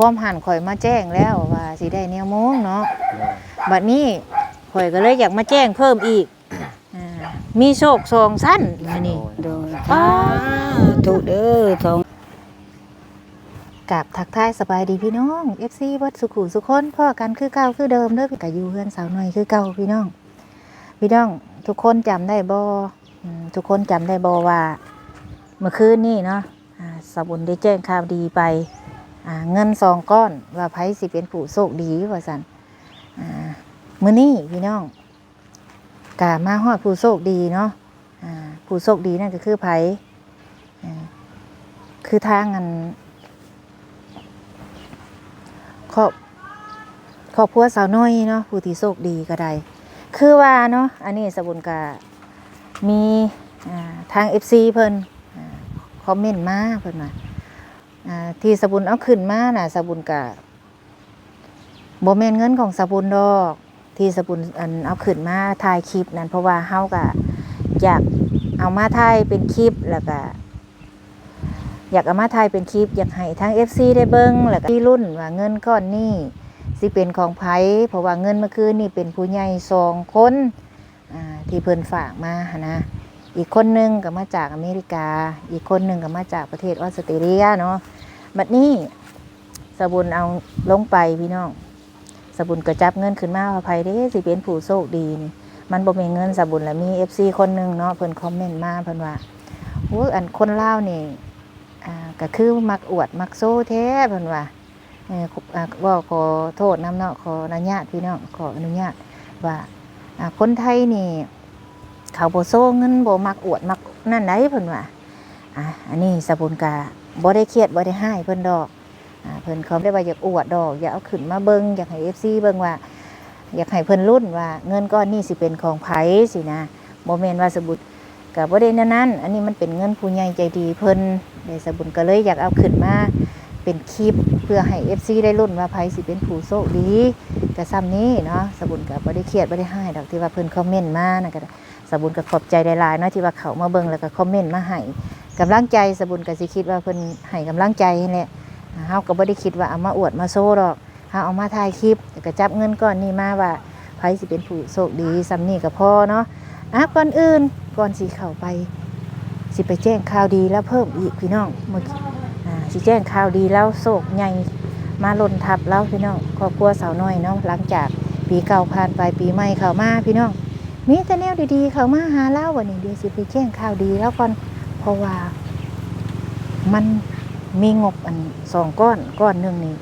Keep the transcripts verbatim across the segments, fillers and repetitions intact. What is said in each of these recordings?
พร้อมหั้นข่อยมาแจ้งแล้วว่าสิได้แนวโมงเนาะ โดย บัดนี้ข่อยก็เลยอยากมาแจ้งเพิ่มอีก อ่า มีโชคสองชั้นอันนี้ โดย สาธุเด้อ สอง กราบทักทายสบายดีพี่น้อง เอฟซี เบิดสุขุสุคน พ้อกันคือเก่าคือเดิมเด้อ ก็อยู่เฮือนสาวน้อยคือเก่าพี่น้อง พี่น้องทุกคนจำได้บ่ อืม ทุกคนจำได้บ่ว่าเมื่อคืนนี้เนาะ อ่า สาวบุญได้แจ้งข่าวดีไป อ่า เงินสองก้อน ว่าไผสิเป็นผู้โชคดีว่าซั่น อ่า มื้อนี้พี่น้อง ก็มาฮอดผู้โชคดีเนาะ อ่า ผู้โชคดีนั่นก็คือไผ อ่า คือทางอัน ครอบ ครอบครัวสาวน้อยเนาะ ผู้ที่โชคดีก็ได้ คือว่าเนาะ อันนี้สาวบุญก็มี อ่า ทาง เอฟซี เพิ่น อ่า คอมเมนต์มา เพิ่นว่า อ่า ที่สาวบุญเอาขึ้นมาน่ะ สาวบุญก็ บ่แม่นเงินของสาวบุญดอก ที่สาวบุญอันเอาขึ้นมาถ่ายคลิปนั่น เพราะว่าเฮาก็อยากเอามาถ่ายเป็นคลิป แล้วก็อยากเอามาถ่ายเป็นคลิป อยากให้ทาง เอฟซี ได้เบิ่ง แล้วก็มีลุ้นว่าเงินก้อนนี้สิเป็นของไผ เพราะว่าเงินเมื่อคืนนี้เป็นผู้ใหญ่สองคน อ่า ที่เพิ่นฝากมาหั้นนะ อีกคนหนึ่งก็มาจากอเมริกา อีกคนหนึ่งก็มาจากประเทศออสเตรเลียเนาะ บัดนี้สาวบุญเอาลงไปพี่น้อง สาวบุญก็จับเงินขึ้นมาว่าไผเด้สิเป็นผู้โชคดีนี่ มันบ่แม่นเงินสาวบุญละ มี เอฟซี คนหนึ่งเนาะ เพิ่นคอมเมนต์มา เพิ่นว่า โอ้ย อันคนลาวนี่ อ่า ก็คือมักอวดมักโชว์แท้ เพิ่นว่า เอ่อ อ่า เว้าขอโทษนำเนาะ ขออนุญาตพี่น้อง ขออนุญาตว่า อ่า คนไทยนี่ เขาบ่โชว์เงิน บ่มักอวดมักนั่นใด๋ เพิ่นว่า อ่า อันนี้สาวบุญก็บ่ได้เครียดบ่ได้ฮ้ายเพิ่นดอก อ่า เพิ่นก็บ่ได้ว่าอยากอวดดอก อยากเอาขึ้นมาเบิ่ง อยากให้ เอฟซี เบิ่งว่า อยากให้เพิ่นลุ้นว่าเงินก้อนนี้สิเป็นของไผซี้นะ บ่แม่นว่าสาวบุญ ก็บ่ได้แนวนั้น อันนี้มันเป็นเงินผู้ใหญ่ใจดีเพิ่น เด้ สาวบุญก็เลยอยากเอาขึ้นมาเป็นคลิป เพื่อให้ เอฟซี ได้ลุ้นว่าไผสิเป็นผู้โชคดี ก็ส่ำนี้เนาะ สาวบุญก็บ่ได้เครียดบ่ได้ฮ้ายดอก ที่ว่าเพิ่นคอมเมนต์มานะ ก็สาวบุญก็ขอบใจหลายๆเนาะ ที่ว่าเข้ามาเบิ่งแล้วก็คอมเมนต์มาให้กำลังใจ สาวบุญก็สิคิดว่าเพิ่นให้กำลังใจหั้นแหละ เฮาก็บ่ได้คิดว่าเอามาอวดมาโชว์ดอก เฮาเอามาถ่ายคลิป แล้วก็จับเงินก้อนนี้มาว่าไผสิเป็นผู้โชคดี ส่ำนี้ก็พอเนาะ อ่ะ ก่อนอื่น ก่อนสิเข้าไป สิไปแจ้งข่าวดีลาวเพิ่มอีกพี่น้อง มื้อ อ่า สิแจ้งข่าวดีลาว โชคใหญ่มาหล่นทับลาวพี่น้อง ครอบครัวสาวน้อยเนาะ หลังจากปีเก่าผ่านไป ปีใหม่เข้ามาพี่น้อง มีแต่แนวดีๆเข้ามาหาลาว บัดนี้เดี๋ยวสิไปแจ้งข่าวดีลาวก่อน เพราะว่ามันมีงบอันสองก้อน ก้อนหนึ่งนี่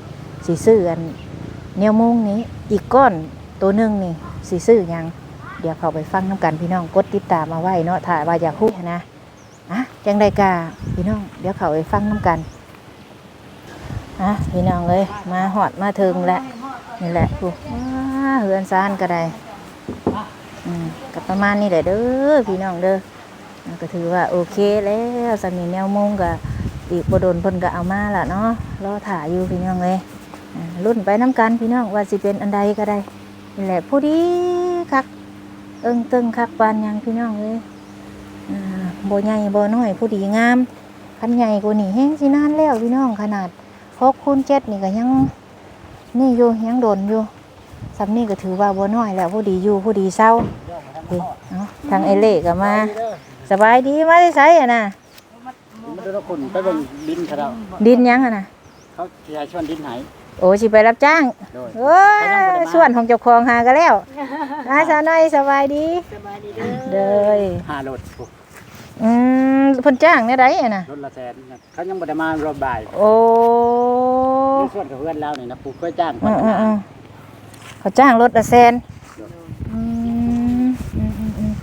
สิซื้ออันแนวโมงนี้ อีกก้อนตัวหนึ่งนี่สิซื้อหยัง เดี๋ยวเข้าไปฟังนำกันพี่น้อง กดติดตามเอาไว้เนาะ ถ้าว่าอยากฮู้นะ อ่ะ จั่งใด๋ก็พี่น้อง เดี๋ยวเข้าไปฟังนำกัน อ่ะ พี่น้องเอ้ย มาฮอดมาถึงแล้ว นี่แหละ ผู้ ว้า เฮือนซานก็ได้ อืม ก็ประมาณนี้แหละเด้อ พี่น้องเด้อ อ่ะ ก็ถือว่าโอเคแล้ว ส่ำนี้แนวโมงก็อีกบ่โดนเพิ่นก็เอามาละเนาะ รอถ่าอยู่พี่น้องเอ้ย อ่ะ ลุ้นไปนำกันพี่น้อง ว่าสิเป็นอันใดก็ได้ นี่แหละ ผู้ดีคัก เอิ้งเติ้งคักปานหยังพี่น้องเอ้ย อ่า บ่ใหญ่บ่น้อย ผู้ดีงาม คันใหญ่กว่านี้แฮงสินานแล้วพี่น้อง ขนาดหกคูณเจ็ดนี่ก็ยังนี่อยู่ ยังโดนอยู่ ส่ำนี้ก็ถือว่าบ่น้อยแล้ว ผู้ดีอยู่ผู้ดีเซา เฮ้ย เอ้า ทางไอ้เล่ก็มา สบายดี มาแต่ไสอะนะ มันได้คนไปเบิ่งดินเขาเจ้า ดินหยังอะนะ เขาสิให้สวนดินให้ โอ้ สิไปรับจ้าง โดย โอ้ย เขายังบ่ได้มา สวนของเจ้าของหาก็แล้ว อ่า สาวน้อยสบายดี สบายดีเด้อ โดย หารถ อืม เพิ่นจ้างแนวใดอะนะ รถละแสนนะ เขายังบ่ได้มารอบบ่าย โอ้ ในสวนกับเฮือนลาวนี่นะ ปลูกกล้วยจ้าง อืม อืม อืม เขาจ้างรถละแสน โดย อืม อืม อืม อืม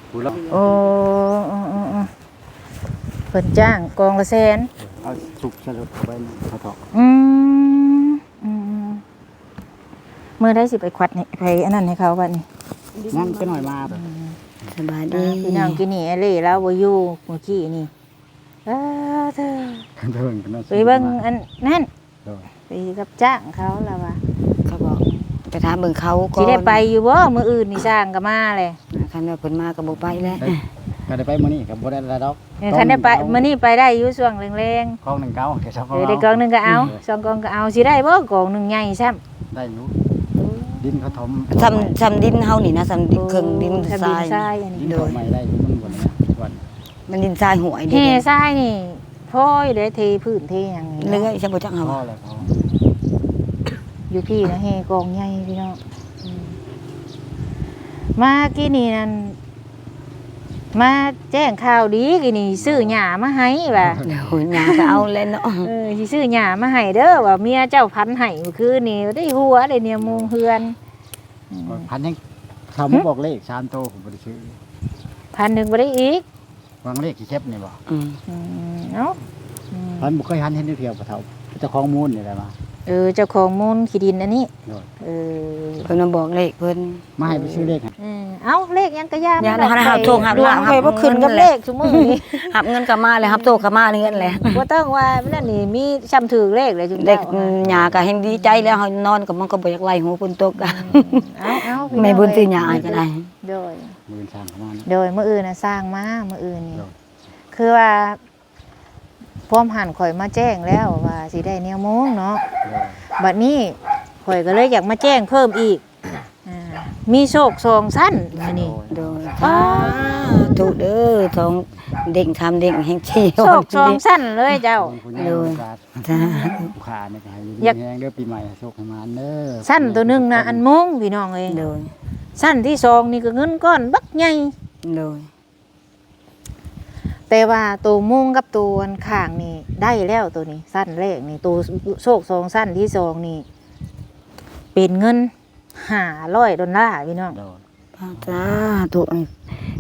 ผู้ละ โอ้ อืม อืม อืม เพิ่นจ้างกองละแสน เอาสุกใส่รถเข้าไปเขาเถาะ อืม อืม อืม มื้อใด๋สิไปควัดนี่ ไปอันนั้นให้เขาบัดนี้ ยังจะหน่อยมา อืม สบายดี อ่า พี่น้อง กินนี่ไอ้เล่ลาวบ่อยู่เมื่อกี้นี่ เออ เธอ เบิ่งกันเนาะ ไปเบิ่งอันนั้น โดย ไปรับจ้างเขาแล้วว่า เขาบอก ไปถามเบิ่งเขาก่อน สิได้ไปอยู่บ่มื้ออื่นนี่ ช่างก็มาเลย คันว่าเพิ่นมาก็บ่ไปแล้ว ไป ก็ได้ไปมื้อนี้ก็บ่ได้หลายดอก เออคันได้ไปมื้อนี้ไปได้อยู่ช่วงแลง กองหนึ่งเก้าเดี๋ยวสอง ๆเออได้กองหนึ่งก็เอาสองกองก็เอาสิได้บ่กองหนึ่งใหญ่ซ้ำ ได้อยู่ ดินเขาถม ซ้ำซ้ำดินเฮานี่นะซ้ำดินเครื่องดิน ทำ ท ดิ ราน ย ทรายอัน ดิ นี้ นถมใหม่ได้อยู่มันบ่ได้วัน มันดินทรายห้วยเด้ เฮทรายนี่พ่อยได้เทพื้นเทหยังนี่ เรื่อยใช่บ่จักเฮา พ่อแล้วพ่อ อยู่พี่นะเฮกองใหญ่พี่น้องอืมมากี้นี่นั่นมาแจ้งข่าวดีกี้นี่ซื้อหญ้ามาให้ว่า เดี๋ยวหญ้าก็เอาแล้วเนาะ เออสิซื้อหญ้ามาให้เด้อว่าเมียเจ้าพันให้เมื่อคืนนี่ได้หัวได้เนี่ยมุงเฮือนอืม พันยังเขามาบอกเลขสามโตผมบ่ได้ซื้อ พันหนึ่งบ่ได้อีก วางเลขขี้เข็บนี่บ่ อืม อืมเนาะอืม พันบ่เคยหันเห็นเดียวปะเฒ่าเจ้าของมูลนี่แหละมา เออเจ้าของมูลขี้ดินอันนี้ โดย เออ เพิ่นมาบอกเลขเพิ่น มาให้ไปซื้อเลขให้ เออเอ้าเลขยังกระยา ย่า มัน หันหาโทรหา ดวง ลา ไปบ่ขึ้นกับเลขซุมื้อนี้ รับเงินก็มาแล้วรับโทรก็มาเงินแหละ บ่ต้องว่ามันนั่นนี่มีซ้ำถือเลขเลยจุด เด็ก เจ้า หญ้าก็แฮงดีใจแล้วเฮานอนก็มันก็บ่อยากไล่หัวฝนตกอ่ะ เอาเอาพี่ แม่ น้อง บุญซื้อหญ้าให้ก็ได้ โดย มือสั่งเข้ามานะ โดยมื้ออื่นน่ะสร้างมามื้ออื่นนี่ โดย คือว่าพร้อมหันข่อยมาแจ้งแล้วว่าสิได้แนวโมงเนาะ โดย บัดนี้ข่อยก็เลยอยากมาแจ้งเพิ่มอีกอ่ามีโชคสองชั้นอันนี้ โดยสาธุเด้อสองเด้งสามเด้งแฮงสี่ โชคสองชั้นเลยเจ้า คุณยาย โดย สาธุ สาธุ ผู้ขาเนี่ยก็ให้อยู่ อยาก ดีแฮงเด้อปีใหม่โชคให้มันเด้อ ชั้นตัวหนึ่งนะอันมุงพี่น้องเอ้ย โดย ชั้นที่สองนี่ก็เงินก้อนบักใหญ่ โดย แต่ว่าตัวมุงกับตัวอันข้างนี่ได้แล้วตัวนี้ชั้นแรกนี่ตัวโชคสองชั้นที่สองนี่เป็นเงินห้าร้อยดอลลาร์พี่น้อง โดย พระสาธุ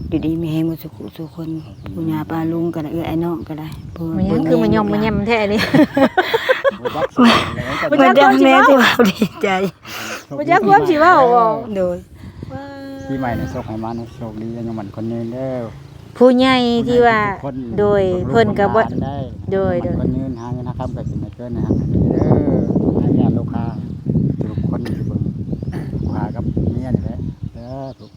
อยู่ดีมีแฮงหมดสุขสุขคนปู่ย่าป้าลุงก็ได้เอื้อยอ้ายน้องก็ได้ผู้ มันยังคือมันยอมมันยำแท้นี่ บ่จักสิว่าอะไรก็ บ่จักความสิเว้า แม่ที่ว่าดีใจ บ่จักความสิเว้าบ่ โดย ปีใหม่เนี่ยโชคให้มันโชคดีอายุมันคนยืนเด้อ ผู้ใหญ่ที่ว่า ทุกคน โดยเพิ่นก็บ่ ได้ โดยโดย คนยืนหาเงินหาคำกับสิ่งเกินนะครับเด้อให้ญาติลูกค้าทุกคนที่เบิ่งลูกค้ากับเมียนี่แหละเด้อทุก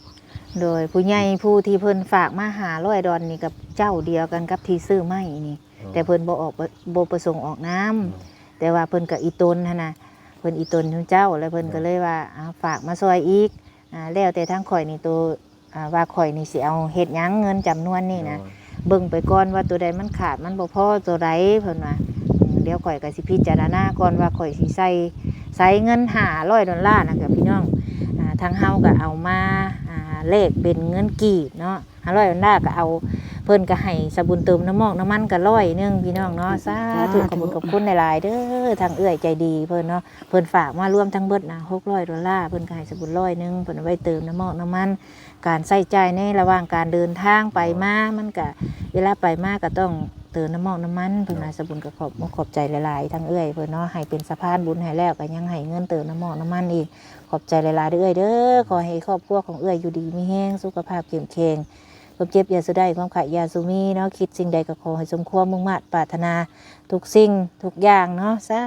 โดยผู้ใหญ่ผู้ที่เพิ่นฝากมาห้าร้อยดอลนี่กับเจ้าเดียวกันกับที่ซื้อไม้นี่ แต่เพิ่นบ่ออกบ่ประสงค์ออกนาม แต่ว่าเพิ่นก็อีตนหั่นนะเพิ่นอีตนของเจ้า แล้วเพิ่นก็เลยว่าเอาฝากมาซอยอีกอ่าแล้วแต่ทางข่อยนี่ตัวอ่าว่าข่อยนี่สิเอาเฮ็ดหยังเงินจำนวนนี่นะ เบิ่งไปก่อนว่าตัวใดมันขาดมันบ่พอตัวใดเพิ่นว่าอืมเดี๋ยวข่อยก็สิพิจารณาก่อนว่าข่อยสิใส่ใส่เงินห้าร้อยดอลลาร์นะกับพี่น้องอ่าทางเฮาก็เอามาอ่าแลกเป็นเงินกีบเนาะห้าร้อยดอลลาร์ก็เอาเพิ่นก็ให้สบุญเติมน้ำมอกน้ำมันก็ร้อยหนึ่งพี่น้องเนาะสาธุขอบคุณขอบคุณหลายๆเด้อทางเอื้อยใจดีเพิ่นเนาะเพิ่นฝากมารวมทั้งเบิดนะหกร้อยดอลลาร์เพิ่นก็ให้สบุญร้อยหนึ่งเพิ่นเอาไว้เติมน้ำมอกน้ำมัน การใช้จ่ายในระหว่างการเดินทางไปมามันก็เวลาไปมาก็ต้องเติมน้ำมอกน้ำมันเพิ่นว่าสบุญก็ขอบขอบใจหลายๆทั้งเอื้อยเพิ่นเนาะให้เป็นสะพานบุญให้แล้วก็ยังให้เงินเติมน้ำมอกน้ำมันอีกขอบใจหลายๆเด้อเอื้อยเด้อขอให้ครอบครัวของเอื้อยอยู่ดีมีแฮงสุขภาพเข้มแข็งความเจ็บอย่าสู่ได้ความไข้อย่าสู่มีเนาะคิดสิ่งใดก็ขอให้สมความมุ่งมาดปรารถนาทุกสิ่งทุกอย่างเนาะสา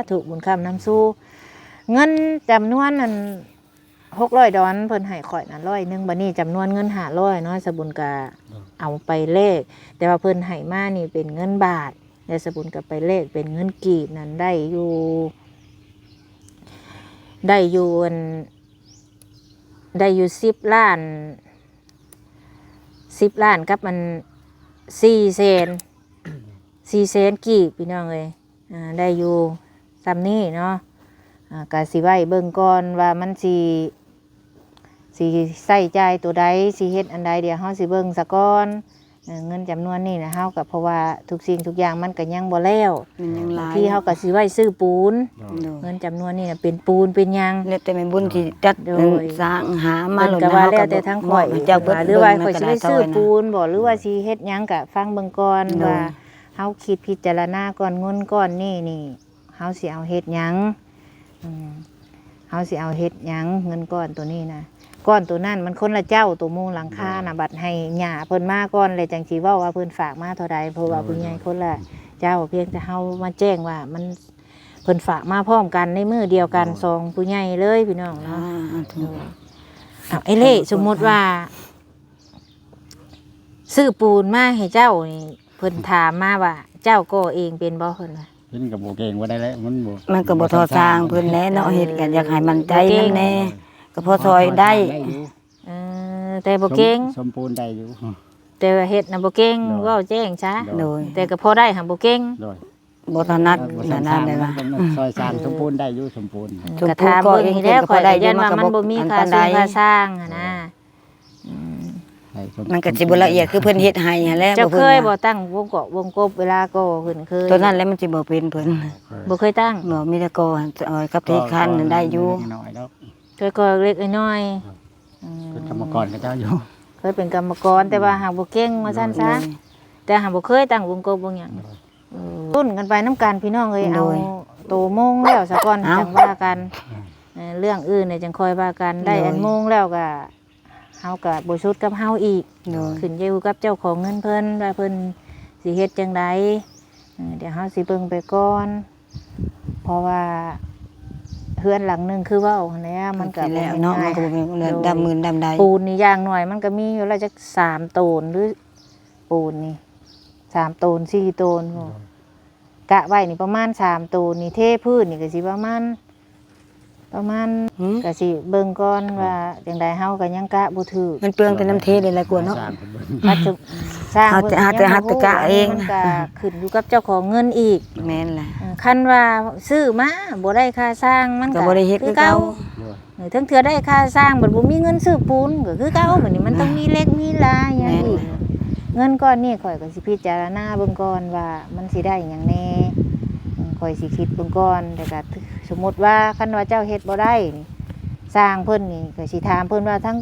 ธุบุญคำนำสู่เงินจำนวนนั้น หกร้อยดอลเพิ่นให้ข่อยนะร้อยหนึ่งบัดนี้จำนวนเงินห้าร้อยเนาะสบุญก็เอาไปแลกแต่ว่าเพิ่นให้มานี่เป็นเงินบาทแล้วสบุญก็ไปแลกเป็นเงินกีบนั้นได้อยู่ได้อยู่อันได้อยู่สิบล้านสิบล้านกับมันสี่แสนสี่แสนกีบพี่น้องเอ้ย อ่าได้อยู่ส่ำนี้เนาะอ่าก็สิไว้เบิ่งก่อนว่ามันสิสิใช้จ่ายตัวใดสิเฮ็ดอันใดเดี๋ยวเฮาสิเบิ่งซะก่อนเออเงินจำนวนนี้นะเฮาก็เพราะว่าทุกสิ่งทุกอย่างมันก็ยังบ่แล้ว มันยังหลา บางทีเฮาก็สิไว้ซื้อปูน โดย เงินจำนวนนี้นะเป็นปูนเป็นหยัง แล้วแต่แม่บุญที่จัด โดย สร้างหามา เพิ่นก็ว่าแล้วแต่ทางข่อย เจ้าเบิด หรือว่าข่อยสิได้ซื้อปูนบ่หรือว่าสิเฮ็ดหยังก็ฟังเบิ่งก่อน โดย ว่าเฮาคิดพิจารณาก่อนเงินก้อนนี้นี่ เฮาสิเอาเฮ็ดหยังอืมเฮาสิเอาเฮ็ดหยังเงินก้อนตัวนี้นะก้อนตัวนั้นมันคนละเจ้าตัวมุงหลังคานะบัดให้หญ้าเพิ่นมาก่อนเลยจังสิเว้าว่าเพิ่นฝากมาเท่าใดเพราะว่าผู้ใหญ่คนละเจ้าเพียงแต่เฮามาแจ้งว่ามันเพิ่นฝากมาพร้อมกันในมื้อเดียวกันสองผู้ใหญ่เลยพี่น้องเนาะ อ่าถูก เอาไอ้เล่สมมุติว่า ซื้อปูนมาให้เจ้านี่ เพิ่นถามมาว่า เจ้าก่อเองเป็นบ่ เพิ่นว่า เพิ่นก็บ่เก่ง บ่ได้แล้ว มันบ่ มันก็บ่ทอดสร้างเพิ่นแหละเนาะ เฮ็ดก็อยากให้มั่นใจนำแน่ ก็พอซอยได้ ได้อยู่ เออ แต่บ่เก่ง สม สมปูนได้อยู่ แต่ว่าเฮ็ดน่ะบ่เก่ง โดย เว้าแจ้งซะ โดย แต่ก็พอได้หั้นบ่เก่ง โดย บ่ถนัด บ่ นั่น ถนัด นั่นเลยว่า มันก็ซอยสร้าง อืม สมปูนได้อยู่ สมปูน อืม สมปูน ก็ถามเบิ่งนี่แหละ ก็พอได้อยู่ ข้อยก็ย้านว่ามันบ่มีค่า มันก็บ่ ค่าสร้างหั้นนะ อืม ให้สม มันก็สิบ่ละเอียดคือเพิ่นเฮ็ดให้หั้นแหละ เจ้าเคยบ่ บ่ เพิ่นว่า ตั้งวงกบวงกบเวลาก่อขึ้น เคย ตอนนั้นแหละมันสิบ่เป็นเพิ่น บ่เคยตั้ง บ่ มีแต่ก่อเอากับเทคานนั่นได้อยู่ น้อยดอก เคยก่อเล็กน้อย ครับ อืม เป็นกรรมกรกับเจ้าอยู่ เคยเป็นกรรมกร แต่ว่าหากบ่เก่งว่าซั่นซะ โดย แต่หากบ่เคยตั้งวงกบวงหยัง โดย เออ ลุ้นกันไปนำกันพี่น้องเอ้ย โดย เอาโตโมงแล้วซะก่อน เอ้า จั่งว่ากัน เออ เรื่องอื่นเนี่ยจั่งค่อยว่ากัน ได้ โดย อันโมงแล้วก็ เฮาก็บ่สุดกับเฮาอีก โดย ขึ้นอยู่กับเจ้าของเงินเพิ่น ว่าเพิ่นสิเฮ็ดจั่งใด เออ เดี๋ยวเฮาสิเบิ่งไปก่อน เพราะว่าเฮือนหลังหนึ่งคือเว้าหั้นแหละ มันก็ สิแล้วเนาะ บ่แม่นง่าย มันก็บ่แม่นเรื่อง โดย ดำมืนดำใด ปูนนี่อย่างน้อยมันก็มีอยู่แล้วจักสามโตน หรือปูนนี่สามโตน สี่โตน โดย กะไว้นี่ประมาณสามโตน นี่เทพื้นนี่ก็สิประมาณ ประมาณ หืม ก็สิเบิ่งก่อนว่าจั่งใด เฮาก็ยังกะบ่ถูก มันเปลืองแต่น้ำเทหลายกว่าเนาะ สร้างเป็นเบิ่ง ปัจจุ สร้าง เฮาจะ เพิ่น เฮาจะ ยังบ่ เฮาจะกะเอง มันก็ขึ้นอยู่กับเจ้าของเงินอีก แม่นล่ะ เออ คันว่าซื้อมาบ่ได้ค่าสร้าง มันก็ ก็บ่ได้เฮ็ดคือเก่า คือเก่า โดย เออ เทิงเทื่อได้ค่าสร้าง บัดบ่มีเงินซื้อปูน ก็คือเก่า บัดนี้มันต้องมีเหล็กมีลายหยังอีก แม่น เงินก้อนนี้ข้อยก็สิพิจารณาเบิ่งก่อนว่ามันสิได้หยังแหน่ อืม ข้อยสิคิดเบิ่งก่อน แต่ก็สมมุติว่าคันว่าเจ้าเฮ็ดบ่ได้นี่ สร้างเพิ่นนี่ก็สิถามเพิ่นว่าทั้ง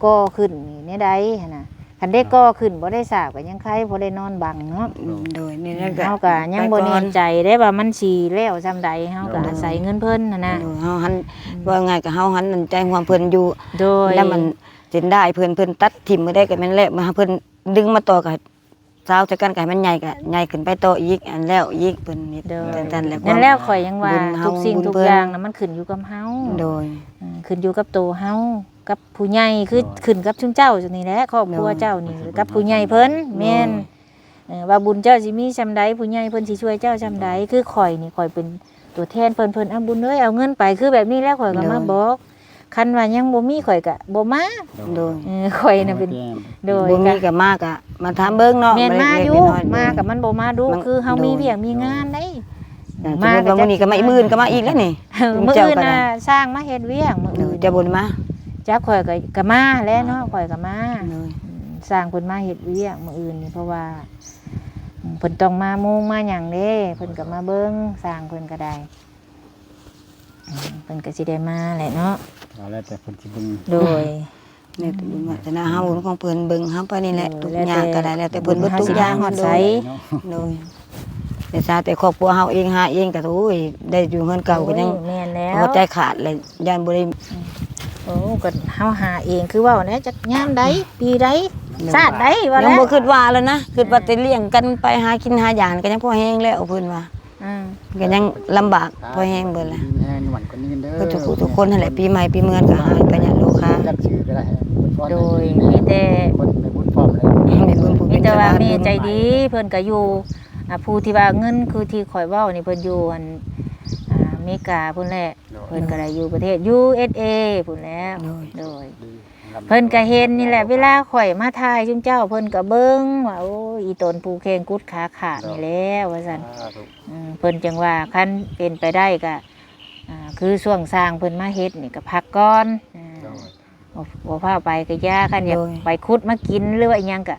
ก่อขึ้นนี่แนวใดหั้นน่ะ คันได้ก่อขึ้นบ่ได้สร้างก็ยังไค พอได้นอนบังเนาะ อืม โดย นี่ อืม นั่นก็ เฮาก็ยังบ่แน่ใจเด้ว่ามันสิแล้วส่ำใด เฮาก็ โดย อาศัยเงินเพิ่นหั้นน่ะ โดย เฮาหัน อืม ว่าง่ายก็เฮาหันน้ำใจห่วงเพิ่นอยู่ โดย แล้วมันเส้นด้ายเพิ่น เพิ่นตัดถิ่มมื้อใดก็แม่นแล้ว มาเพิ่นดึงมาต่อก็ซาวใส่กันก็ให้มันใหญ่ก็ใหญ่ขึ้นไปต่ออีก อันแล้วอีก เพิ่นเฮ็ด โดย จั่งซั่นแหละ นั่นแล้วข้อยยังว่า บุญเฮา ทุกสิ่ง บุญเพิ่น ทุกอย่างน่ะมันขึ้นอยู่กับเฮา โดย อืม ขึ้นอยู่กับโตเฮา กับผู้ใหญ่ คือ โดย ขึ้นกับชุมเจ้านี่แหละ ครอบครัว โดย เจ้านี่ กับผู้ใหญ่เพิ่น โดย แม่น เออ ว่าบุญเจ้าสิมีส่ำใด ผู้ใหญ่เพิ่นสิช่วยเจ้าส่ำใด โดย คือข้อยนี่ ข้อยเป็นตัวแทนเพิ่น เพิ่น "เอาบุญเอ้ย เอาเงินไป" คือแบบนี้แล้วข้อยก็มา โดย บอก คันว่ายังบ่มีข้อยก็บ่มา โดย เออ ข้อยน่ะเป็น บ่แจ้ง โดย บ่มีก็มาก็มาถามเบิ่งเนาะ แม่น มาอยู่ เล็กๆน้อยๆ มาก็มันบ่มาดุ มัน คือเฮามี โดย เวียกมีงานได้ อ่า มา สมมุติว่ามื้อนี้ก็มาอีก มื้ออื่นก็มาอีกแล้วนี่ มื้ออื่นน่ะ เจ้าก็ได้ สร้างมาเฮ็ดเวียกมื้ออื่น เออ เจ้าบ่ได้มา จักข้อยก็ ก็มาแหละเนาะ มา ข้อยก็มา โดย อืม สร้างเพิ่นมาเฮ็ดเวียกมื้ออื่นนี่ เพราะว่า อืม เพิ่นต้องมามุงมาหยังเด้ เพิ่นก็มาเบิ่ง สร้างเพิ่นก็ได้ อืม เพิ่นก็สิได้มาแหละเนาะ เอาแล้วแต่เพิ่นสิเบิ่ง โดย แล้วแต่บุญวาสนาเฮาของเพิ่นเบิ่งเฮาไปนี่แหละ โดย ทุกอย่างก็ได้ แล้วแต่เพิ่นเบิดทุกอย่าง เฮาสิหาฮอดไส โดย โดย แต่ซาแต่ครอบครัวเฮาเองหาเองก็ โอ้ย ได้อยู่เฮือนเก่าก็ยัง โอ้ย แม่นแล้ว หัวใจขาดเลย ย่านบ่ได้ โอ้ ก็เฮาหาเอง คือเว้าแหละ จักยามใด ปีใด โดย ชาติใดว่า ยังบ่ แล้ว คิดว่าแล้วนะ คิดว่า เออ แต่เลี้ยงกันไปหากินหาหยานก็ยังพอแฮงแล้วเพิ่นว่า อืม ก็ยังลำบากพอแฮงเบิดล่ะ แฮงหวันคนนี้เด้อ ก็ทุกผู้ทุกคนนั่นแหละ ปีใหม่ปีเมืองก็หากันอย่างโลคา จักชื่อก็ได้ โดย มีแต่ คนในบุญพร้อมเลย มีบุญผู้ มีแต่ว่า เป็นเจ้า แม่ใจดี บุญ เพิ่นก็อยู่ อ่า ผู้ที่ว่าเงินคือที่ข้อยเว้านี่ เพิ่นอยู่อัน อ่า อเมริกาพุ้นแหละ โดย เพิ่นก็ได้อยู่ประเทศ ยูเอสเอ พุ้นแหละ โดย โดย ดี เพิ่นก็เห็นนี่แหละ เวลาข้อยมาถ่ายซุมเจ้า เพิ่นก็เบิ่งว่า โอ้ย อีตนผู้แข้งกุดขาขาดนี่แหละ ว่าซั่น สาธุ อืม เพิ่นจั่งว่า คันเป็นไปได้ก็ อ่า คือช่วงสร้างเพิ่นมาเฮ็ดนี่ก็พักก่อน อ่า โดย บ่ บ่พาไปก็อย่า คันอยาก โดย ไปขุดมากินหรือว่าอิหยังก็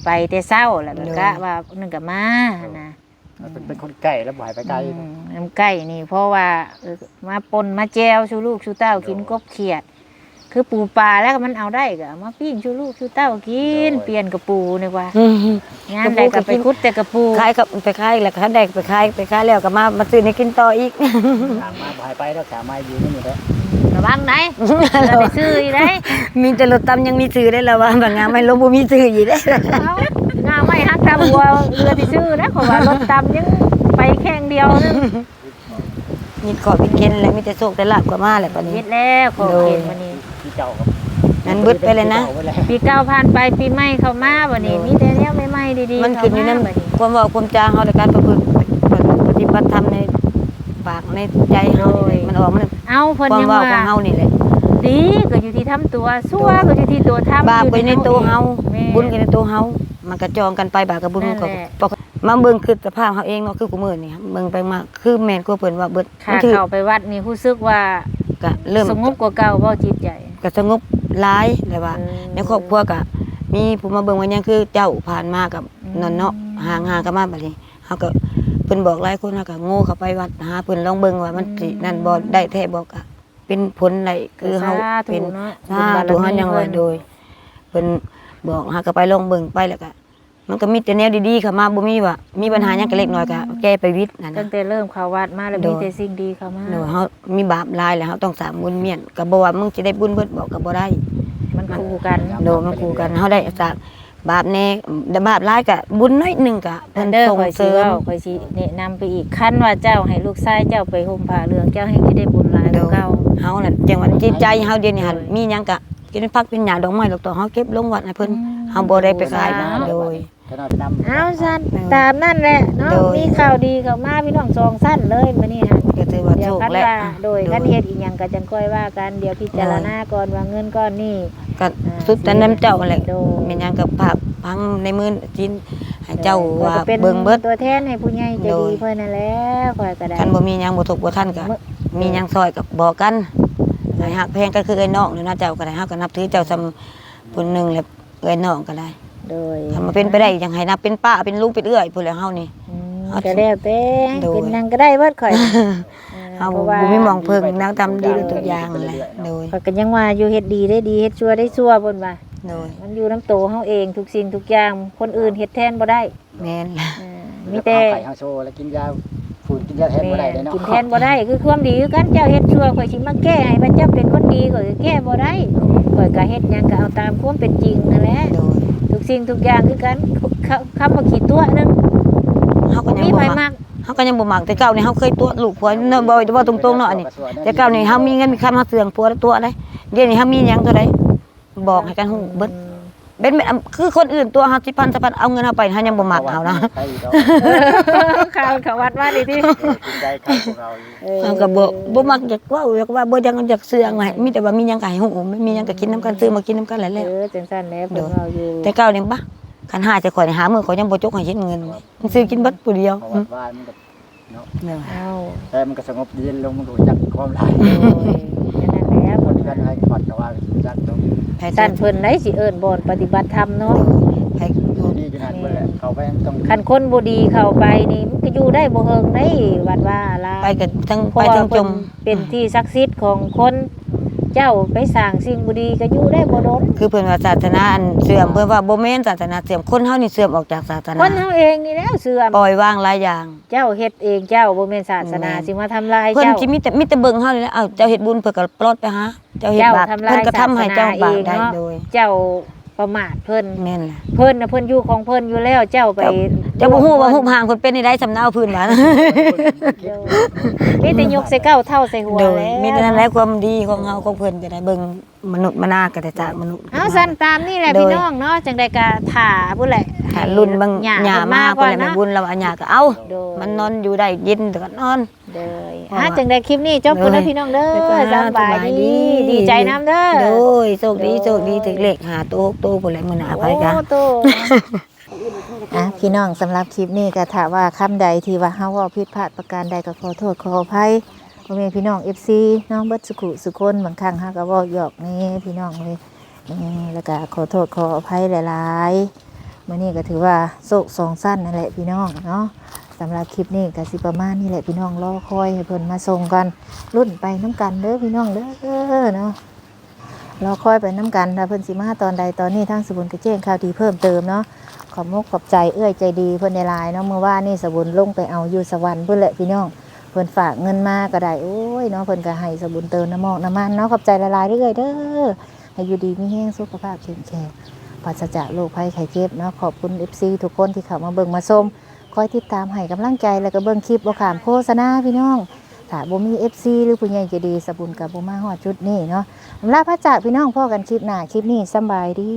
ไปแต่เช้า แล้วก็ โดย กะว่านั่นก็มา โดย นะ มันเป็น เป็นคนใกล้แล้วบ่ให้ไปไกล อืม นำใกล้นี่ เพราะว่า เออ มาป่นมาแจ่วสู่ลูกสู่เต้ากิน โดย กบเขียด คือปูปลาแล้วก็มันเอาได้ก็เอามาปิ้งสู่ลูกสู่เต้ากิน โดย เปลี่ยนกับปูนี่ว่า อืม ยามใดก็ไปขุดแต่กะปู ขายก็ไปขาย แล้วก็ได้ไปขาย ไปขายแล้วก็มา มาซื้อให้กินต่ออีก สามมาบ่ให้ไปดอก สามมาอยู่นี่แหละ ระวังไหน เดี๋ยวไปซื้ออีกไหน มีแต่รถตำยังมีซื้อได้แล้วว่า บางงานไม่ลบบ่มีซื้ออีกได้ เอา งาไม้หักตำหัวเรือที่ซื้อนะ เพราะว่ารถตำยังไปแข่งเดียวนึง มีขอพิดเข็นและมีแต่โชคแต่ลาภก็มาแหละบัดนี้ เฮ็ดแล้วขอเข็น โดย วันนี้ ที่เจ้าครับ นั้นเบิดไปเลยนะ ปีเก่าผ่านไปปีใหม่เข้ามาบัดนี้ โดย มีแต่แนวใหม่ๆดีๆ มันขึ้นอยู่ใน เข้ามาบัดนี้ ความเว้าความจาเฮาและการประพฤติปฏิบัติธรรมในปากในใจเฮานี่แหละ โดย มันออกมัน เอาเพิ่น ความ ยัง เว้า ว่า ของเฮานี่แหละ ดีก็อยู่ที่ทำตัว ซั่วก็อยู่ที่ตัวทำ บาปก็อยู่ในตัวเฮา แม่น บุญก็ในตัวเฮา มันกระจองกันไป บาปกับบุญ นั่น ก็ แหละ มาเบิ่งคือสภาพเฮาเองเนาะ คือกูมื้อนี่เบิ่งไปมาคือแม่นกว่าเพิ่นว่าเบิด ค่ะ มันถือ เข้าไปวัดนี่รู้สึกว่า ก็เริ่ม สงบกว่าเก่าบ่จิตใจ ก็สงบหลายแต่ว่า เออ ในครอบครัวก็มีผู้มาเบิ่งว่ายังคือเจ้าผ่านมากับ อืม นั่นเนาะ ห่างๆกันมาบัดนี้เฮาก็เพิ่นบอกหลายคน เฮาก็โง่เข้าไปวัดหาเพิ่นลองเบิ่งว่ามันสิ อืม นั่นบ่ได้แท้บ่ ก็เป็นผลได้คือเฮา สาธุ เป็น เนาะ สาธุ บุญบารมี เฮายังว่า เพิ่น โดย เพิ่นบอก เฮาก็ไปลองเบิ่งไปแล้วก็ มันก็มีแต่แนวดีๆเข้ามา บ่มีว่ามีปัญหาหยังก็เล็กน้อยก็แก้ไปวิดนั่น ตั้ น่ะ งแต่เริ่มเข้าวัดมาแล้ว โดย มีแต่สิ่งดีเข้ามา โดย เฮามีบาปหลายแล้ว เฮาต้องสร้างบุญเมียน ก็บ่ว่ามึงสิได้บุญเบิดบ่ก็บ่ได้ มันคู่กัน โดย มันคู่กัน เฮาได้สร้างบาปแน่ บาปหลายก็บุญน้อยหนึ่งก็เพิ่น เด้อ ส่ง ข่อยสิ เสริม เว้าข่อยสิแนะนำไปอีก คันว่าเจ้าให้ลูกชายเจ้าไปห่มผ้าเหลือง เจ้าแฮงสิได้บุญหลายกว่าเก่า เฮานั่นจังว่าจิตใจเฮาเดี๋ยวนี้หั่น โดย มีหยังก็กินผักกินหญ้าดอกไม้ดอกตอง เฮาเก็บลงวัดให้เพิ่น อืม เฮาบ่ได้ไปขาย สาธุ โดย ขนาดนำ เอาซั่น เออ ตามนั่นแหละเนาะ โดย มีข่าวดีเข้ามาพี่น้องสองท่านเลยมื้อนี้หั่น ก็ถือว่า เดี๋ย โช ว ค คัน แหละ ว่าโดย โดย คันเฮ็ดอีหยังก็จังค่อยว่ากัน เดี๋ยวพิจารณาก่อนว่าเงินก้อนนี้ ก็สุดแต่นำเจ้าแหละ โดย แม่นหยังก็ฝากพังในมือจินให้เจ้า โดย ว่า ข้อยก็เป็น เบิ่งเบิด ตัวแทนให้ผู้ใหญ่ใจ โด ดี ย เพิ่นนั่นแหละ ข่อยก็ได้ คันบ่มีหยังบ่ทุกข์บ่ทันก็ มื้อ มีหยังซอยก็บอกกัน ให้ฮักแพงกันคือไอ้น้องนี่นะ เจ้าก็ได้ เฮาก็นับถือเจ้าซำผู้หนึ่งแหละ เอื้อยน้องก็ได้ โดย ถ้ามาเป็นไปได้อยากให้นับเป็นป้าเป็นลุงเป็นเอื้อยพู้นแหละเฮานี่ อืม เอา ก็แล้วแต่ โดย เป็นหยังก็ได้เบิดข่อย เฮา เพราะว่า บ่มีหม่องเพิ่ง นางทำดีด้วยทุกอย่างแหละ โดย ข่อยก็ยังว่าอยู่เฮ็ดดีได้ดี เฮ็ดชั่วได้ชั่วเพิ่นว่า โดย มันอยู่นำโตเฮาเองทุกสิ่งทุกอย่าง คนอื่นเฮ็ดแทนบ่ได้ แม่น เออมีแต่ เอาไข่เฮาโชว์แล้วกินยา ฝุ่นกินยาแทนบ่ได้เลยเนาะ กินแทนบ่ได้ คือความดีคือกัน เจ้าเฮ็ดชั่ว ข่อยสิมาแก้ให้ว่าเจ้าเป็นคนดี ข่อยก็แก้บ่ได้ ข่อยก็เฮ็ดหยังก็เอาตามความเป็นจริงนั่นแหละ โดย ทุกสิ่งทุกอย่างคือกัน ค- คำว่าขี้ตั๋วหนึ่ง เฮาก็ยัง มี บ่ ไผ มัก มัก เฮาก็ยังบ่มักแต่เก่านี่เฮาเคยตั๋วลูกผัวเนาะ บ่บ่ตรงๆเนาะอันนี้ แต่เก่านี่เฮามีเงินมีคำเฮาเสื่องผัวตั๋วได้ เดี๋ยวนี้เฮามีหยังเท่าใดบอกให้กันฮู้เบิด เป็นแบบคือคนอื่นตั๋วเฮาสิบพัน สิบพัน เอาเงินเฮาไปเฮายังบ่มักเอานะ ไปอีกเนาะ ข่าวเขาวัดว่าดีที่ กินได้ครับพวกเราอยู่ เฮาก็บ่บ่มักอยากเว้าอยากว่าบ่อยากอยากเสื่องให้มีแต่ว่ามีหยังก็ให้ฮู้มีหยังก็กินนำกันซื้อมากินนำกันแหละ เออจังซั่นแหละเพิ่นเว้าอยู่ แต่เก่านี่บ่คันหาแต่ข่อยนี่หามื้อข่อยยังบ่จกให้เห็นเงินมันซื้อกินเบิดผู้เดียว เพราะว่าบ้านมันก็เนาะ เนาะ เอ้า แต่มันก็สงบเย็นลง มันก็รู้จักความหลาย โดยนั่นแหละ คนกันให้ขวัญแต่ว่ารู้จักตรง ให้ สั่นเพิ่นได้สิเอิ้นบ่อนปฏิบัติธรรมเนาะ ให้ ดีขนาดเพิ่นแหละเขาไปต้อง คันคนบ่ดีเข้าไปนี่มันก็อยู่ได้บ่เฮิงได้วัดว่าลา ไปกันทั้ง เพ ไป ราะว่า ทั้งจ เพิ่น ม เป็นที่ศักดิ์สิทธิ์ของคนเจ้าไปสร้างสิ่งบ่ดีก็อยู่ได้บ่ดน คือเพิ่นว่าศาสนาอันเสื่อมเพิ่นว่าบ่แม่นศาสนาเสื่อมคนเฮานี่เสื่อมออกจากศาสนา คนเฮาเองนี่แหล้วเสื่อม ปล่อยวางหลายอย่าง เจ้าเฮ็ดเองเจ้าบ่แม่นศาสนา แม่น สิมาทำลาย เพิ่น เจ้า สิมีแต่มีแต่เบิ่งเฮานี่แหละเอ้าเจ้าเฮ็ดบุญเพิ่นก็ปลอดไปหาเจ้าเฮ็ด เจ้า บาป ทำลาย เพิ่นก็ทำให้เจ้า ศาสนา บาปได้ เองเนาะ โดย เจ้าประมาทเพิ่น แม่นล่ะ เพิ่นน่ะเพิ่นอยู่ของเพิ่นอยู่แล้วเจ้าไป เจ้า เจ้าบ่ฮู้ว่าฮูปร่างเพิ่นเป็นจั่งใด๋ซำเนาพื้นว่า มีแต่ยกใส่เก้าเท่าใส่หัว โดย แล้ว มีแต่นั้นแหละความดีของเฮาของเพิ่นก็ได้เบิ่งมนุษย์มนาก็ได้จากมนุษย์ เอาซั่นตามนี่แหละ โดย พี่น้องเนาะจังใด๋ก็ถ่าผู้แหละ ถ้ารุ่นบาง หญ้า หญ้ามา เพิ่ พุ่น น แหละ มา แม่ ก่อน บุญ นะ แล้วว่าหญ้าก็เอา โดย มันนอนอยู่ได้เย็นก็นอน โดย เพราะว่า อ่ะจังใด๋คลิปนี้จบกันแล้ว โดย พี่น้องเด้อ บ๊ายบาย สำบายดี สบายดี ดีใจนำเด้อ โดยโชคดีโชคดีถือเลขห้าโตหกโตพุ่นแหละมื้อหน้าไปกัน โอ้โต อ่ะพี่น้องสำหรับคลิปนี้ก็ถ้าว่าคำใดที่ว่าเฮาเว้าผิดพลาดประการใดก็ขอโทษขออภัยพ่อแม่พี่น้อง เอฟซี เนาะเบิดสุขุสุคนบางครั้งเฮาก็เว้าหยอกแหน่พี่น้องเอ้ย อืมแล้วก็ขอโทษขออภัยหลายๆ มื้อนี้ก็ถือว่าโชคสองชั้นนั่นแหละพี่น้องเนาะ สำหรับคลิปนี้ก็สิประมาณนี้แหละพี่น้อง รอคอยให้เพิ่นมาส่งก่อน ลุ้นไปนำกันเด้อพี่น้องเด้อเนาะ รอคอยไปนำกันว่าเพิ่นสิมาตอนใด ตอนนี้ทางสบุญก็แจ้งข่าวดีเพิ่มเติมเนาะ ขอบมกขอบใจเอื้อยใจดีเพิ่นหลายๆเนาะ มื้อวานนี้สบุญลงไปเอาอยู่สวรรค์พุ้นแหละพี่น้อง เพิ่นฝากเงินมาก็ได้ โอ้ยเนาะ เพิ่นก็ให้สบุญเติมน้ำมอกน้ำมันเนาะ ขอบใจหลายๆเด้อเอื้อยเด้อ ให้อยู่ดีมีแฮงสุขภาพเข้มแข็ง ปราศจากโรคภัยไข้เจ็บเนาะ ขอบคุณ เอฟซี ทุกคนที่เข้ามาเบิ่งมาชม คอยติดตามให้กำลังใจแล้วก็เบิ่งคลิปบ่ข้ามโฆษณาพี่น้อง ถ้าบ่มี เอฟซี หรือผู้ใหญ่ใจดี สาวบุญก็บ่มาฮอดจุดนี้เนาะ อำลาพระจากพี่น้อง พ้อกันคลิปหน้า คลิปนี้สำบายดี